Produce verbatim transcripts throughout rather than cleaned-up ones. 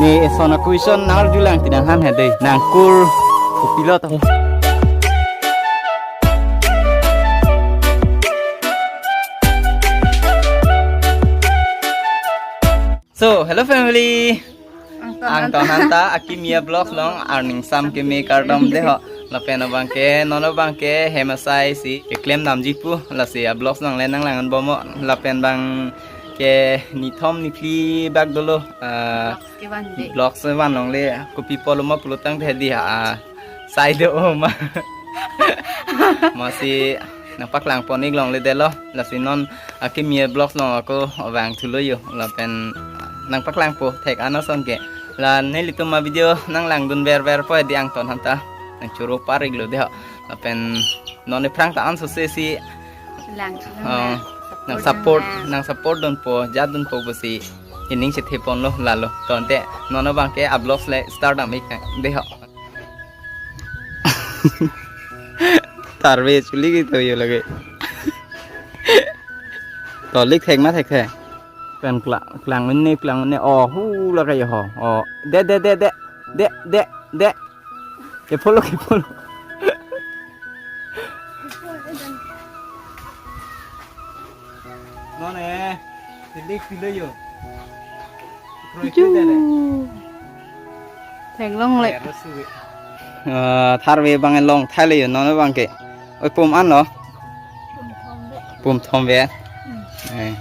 Eh, eson a-question nang arjulang ti nang han he dei. Nang kur kopilo ta. So, hello family. Angton Angton Hanta, Akimi a-vlogs along, arni ingsam keme kardom dei ho. Lapen abang ke, non abang ke, hem asai si, keklem damji pu, lasi a-vlogs along le nang lang-an bom ho, lapen abang ke nithom niphli bak dolo, ah, Kevan de. Vlogs van longle, kopi pulo ma pulo tangte dei ha, ah, sai do-o ma. Masi nangpaklang pon-ik longle dei lo, lasi non Akimi a-vlogs along ako vangthulo yo, lapen nangpaklangpo thek-an ason ke. La nelitum a-video nang langdun verver po dei Angton Hanta. Nang choro parik lo dei ho. Lapen non ephrang ta an sose si Lang, ah, nang nang support, lang. Nang support dunpo, jat dunpo pusi ining chethe ponlo lalo. Tangte non abang ke a-vlogs le start dam-ik dei ho. Tharve chuli kito yo lake. To lik thek ma thekthe. Pen kla-, klang ne, klang ne. Oh, hu lake yo ho. Oh, de, de, de, de. De, de, de. Ke follow, ke follow. Non eh, tilik pilo yo. Kroi Ju. Kroi dere. Theklongle. Ero suwe. Ah, tharve abang long thai le yo, non abang ke. Oi, pum an lo? Pum thom ve. Pum thom ve. Hmm. Eh.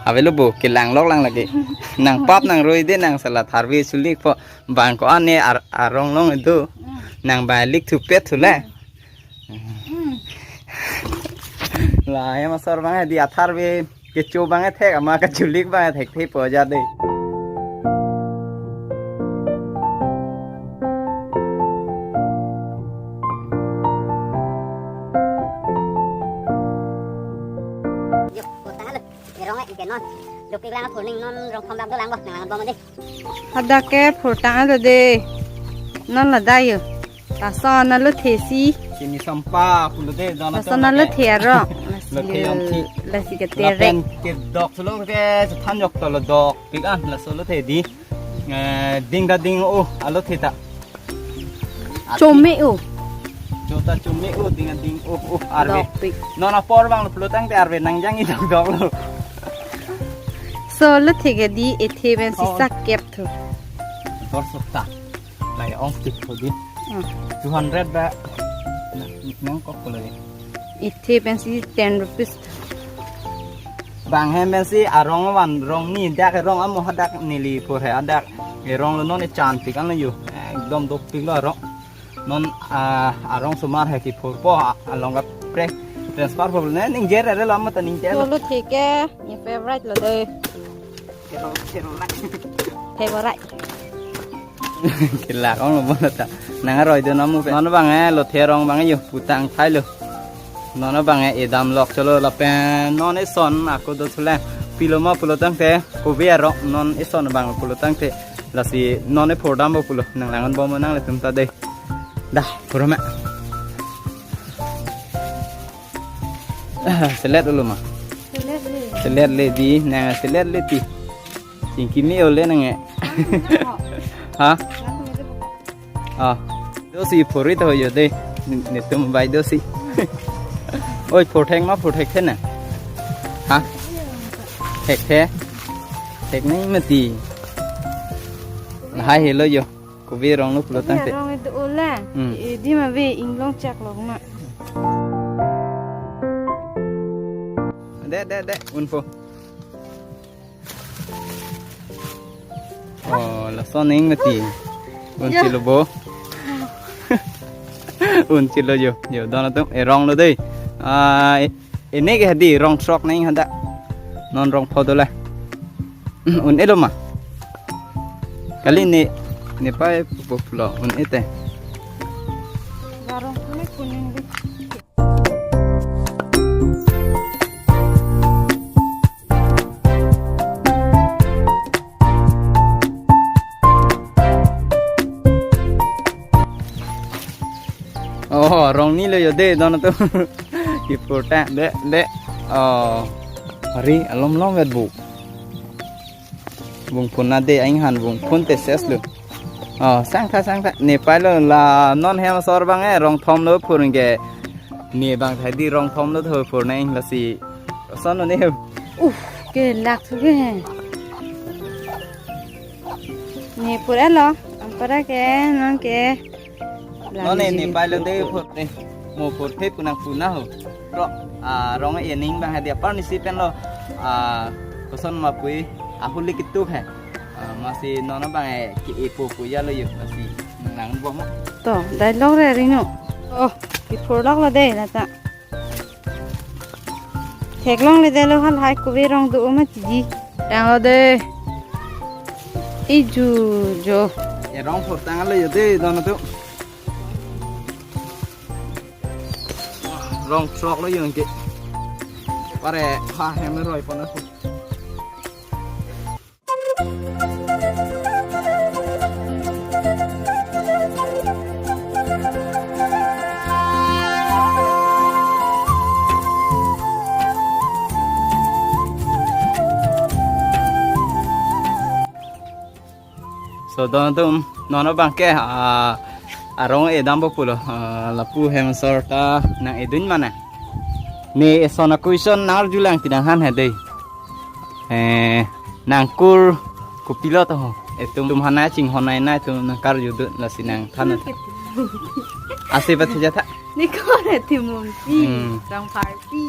Avelo bo, kelang lok lang lake. Nang pap nang roi dei nang sala tharve sulik po. Bang ko-an ne ar-, arong long do. Hmm. Nang ba lik thupet thu le. Hmm. La, hem asor abang dei, atharve kecho abang thek, ama kachulik abang thekthe po ja dei. Yo, kota lo. Erong eh, ike non. Dopik lang phurning non rong thom bak dolang bo, nang lang bom dei. Hadak ke phurtang ado dei. Non la dai yo. Lason alothe si. Chini sampa pulo dei, dona lason alothe arong. Lasi lothe yong thi. Lasi keterek. Lapen kedok solo ke chethan yok to lo dopik an, laso lothe dei. Eh, ding da ding-o, alothe ta. Chome-o. Chota chome-o, ding da ding-o, o, arve. Dopik. Non apor abang lo pulo tangte arve nangjang-i dokdok lo. So, lothe ke dei ethe pensi Oh. Sak kep thu. Dor sokta. Lai ong tik ho dei. Hmm. Two hundred ba. Na, nang kok pulo dei. Ethe pensi ten rupees. Bang hem pensi arong van rong ni dak rong amo hadak neli phur he adak. Erong lo non echan tik an lo yo. Ekdom dopik lo arong. Non, ah, arong osomar he kiphur po, ah, along kaprek transfer po ne ning jer re lo amo ta ning jer lo. Lothe ke, ni favorite lo dei. Kero, kero lak. Favorite. Kelak ong lo bon ta. Nang aroi do namu pe. Non abang eh, lothe arong abang eh yo, putang thai lo. Non abang eh, edam lok cholo lapen non eson ako do thule. Pilo ma pulo tangte, kove arong non eson abang pulo tangte. Lasi non ephur dam bo pulo, nang lang-an bom nanglitum ta dei. Dah, phur ma. Ah, selet ulo ma. Selet le. Selet le dei, nang selet le ti. Chingki me ole nang eh. Nang ho. Ha? Nang ho. Ah. Do si phuri to yo dei. Ni, netum bai do si. Oi, phur thek ma phur thekthe na. Ha? Thekthe. Thek nai mati. Lahai helo yo. Kove arong lo pulo tangte. Kove arong do ola. Hmm. Eh, dei ma ve inglong chak lo ma. De, de, de, un po. Oh, lason ning mati. Un Ya. Chilo bo. Un chilo yo. Yo, dona tum, eh, arong lo dei. Ah, eh, Ene ke dei rong throk nang hadak. Non rong pho dola. Un-elo ma. Kali ne, ne pai pupo pulo un-ete. Garong kuning kuning dei. Oh, rong ni lo yo dei, don atum. Kiphur ta, de, de. Oh. Hari, alom lom vet bu. Vung phun na de, aing han vung phun te ses lo. Oh, sangtha, sangtha. Ne pailo la non hem asor abang e, rong thom lo phur ke. Ne bang thai di rong thom lo tho phur na ing lasi. Son lo ne. Uh, ke lak thu ke. Ne phur alo, ampara ke, non ke. Non ne, ne pailo de phur ne. Mo phur phe punang puna ho. Ro, ah, rong e ning bang hadi apar ni si pen lo. Ah, koson ma pui, ah, huli kituk he. Ah, masi non abang e ki epo pu ya lo yo, masi nang bom. To, dai lok re rino. Oh, ki phur lok lo de, na ta. Theklong le de lo hal hai kove rong do ma tiji. Tang lo de. Iju jo. E rong phur tang lo yo de, don tu. Rong throk lo yo ke. Pare ha hem roi pon na. So, don atum, non abang ke, ah, arong edam bo pulo, ah, lapu hem asor ta nang edun mana. Ne eson a-question nang arjulang ti nang han he dei. Eh, nangkur kopilo to ho. Etum tum hanai chinghon nai nai tum nang karju dun lasi nang than. Ase bat ja tha. Ni ko re ti mumpi. Hmm. Rong pharpi.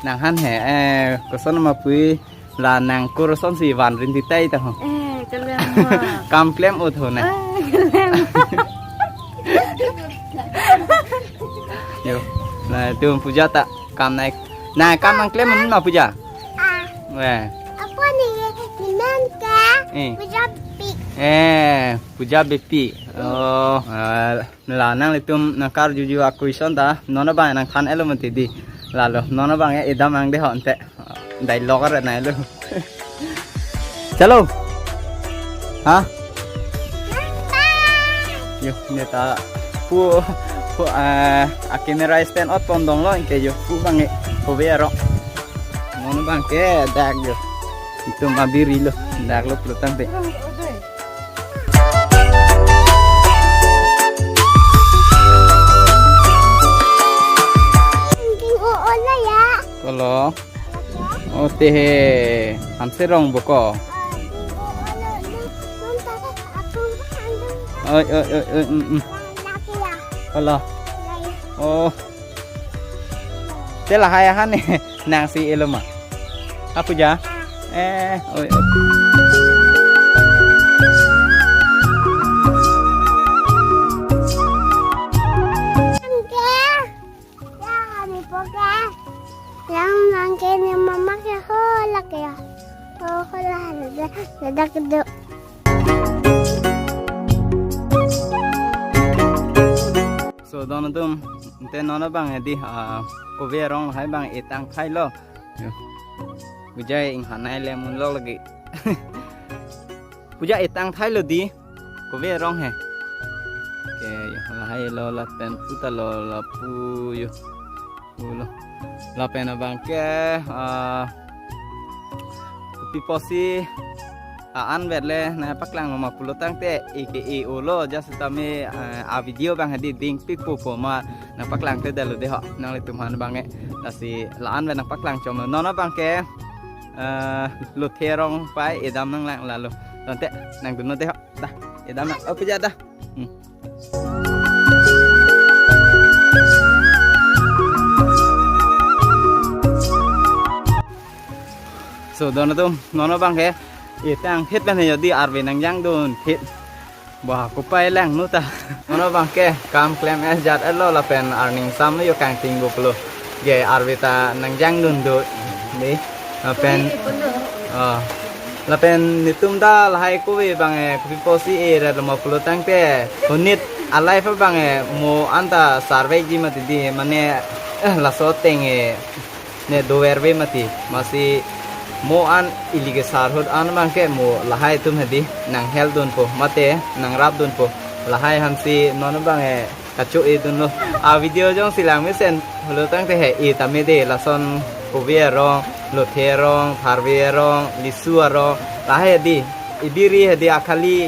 Nang han he, eh, koson ma pui la nangkur son si van rin ti tai to ho. Eh, kelang ma. Kam klem ut ho na. Eh, kelang. Yo. Na tum puja ta kam nai. Na kam nang klem ma puja. Ah. Weh. Apa ni? Ninan ka? Eh. Puja pi. Eh, puja bepi. Oh, ah, la nanglitum nang karjuju a-question ta. Non abang nang than elo mati di. Lalo, non abang ya edam ang de hon te. Dai lok re nai lo. Chalo. Ha? Yo, ne ta pu, pu, ah, a-camera stand ot pon dong lo, anke yo, pu bang e, pu be aro. Non abang ke dak yo. Itum abiri lo, dak lo pulo tangte. Kolo. Oh, te he. Hanse rong boko. Oi, oi, oi, oi, mm, mm. Kolo. Oh. Te lahai ahan ne. Nang si elo ma. Apuja. Eh, oi, oi. Ya, ani poke. Yang nang ke ni mama ke ho lak ya. Ho, ho la, la, la, la, la, la. So, don atum, ante non abang edi, ah, kove arong hai bang etang thai lo. Yo. Bujai ing hanai le mun lo lagi. Puja etang thai lo di. Kove arong he. Oke, yo, lahai lo lapen puta lo lapu yo. Pulo. Lapen abang ke, ah, kopi pusi, ah, an vet le nangpaklang lo ma pulo tangte, e ke e o lo, just tame, eh, a-video bang hadi ding pik po po ma nangpaklang te dalo de ho, nanglitum han bang e. Lasi la-an vet nangpaklang chom lo. Non abang ke, eh, lothe arong pai edam nanglang lalo. Tangte, nangdun lo de ho. Da, edam nang. Oh, puja da. Hmm. So, don atum, non abang ke, etang thit pen he jodi arve nangjangdun thit. Wah, kopai lang nu ta. Non abang ke, kam klem es jat elo lapen arning sam yo kangting bo pulo. Ge arve ta nangjangdun do. Ni, lapen, oh. Lapen netum ta lahai kove bang e, kopi pusi e ret lo ma pulo tangte. Honit a-life bang e, mo anta sarvek ji mati di, mane, eh, laso ateng e, ne dover ve mati. Masi mo an ili ke sar ahut an bang ke mo lahai atum hadi nang help dunpo, mate nang rap dunpo. Lahai hansi non bang e kacho-e dunlo. A-video jongsi lang mesen pulo tangte he, e tame de lason kove arong, lothe arong, pharve arong, lisu arong, Lahai di, ibiri hedi akhali,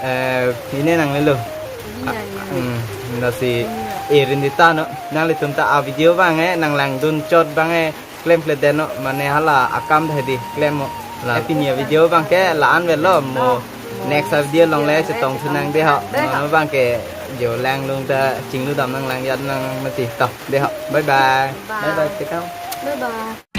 eh, pine nanglelo. Iya, iya. Hmm, lasi, eh, rinti ta no, nanglitum ta a video abang eh, nanglangdun chot abang eh, klemkledet no, mane hala akam hedi, klem mo. La pini a video abang ke la-an avelo mo. Next a video along le chetong sunang dei ho. Dei ho. Mane abang ke jo langlung ta chinglu dam nang lang yat nang mati to. Dei ho. Bye bye. Bye. Bye bye, tekang. Bye bye.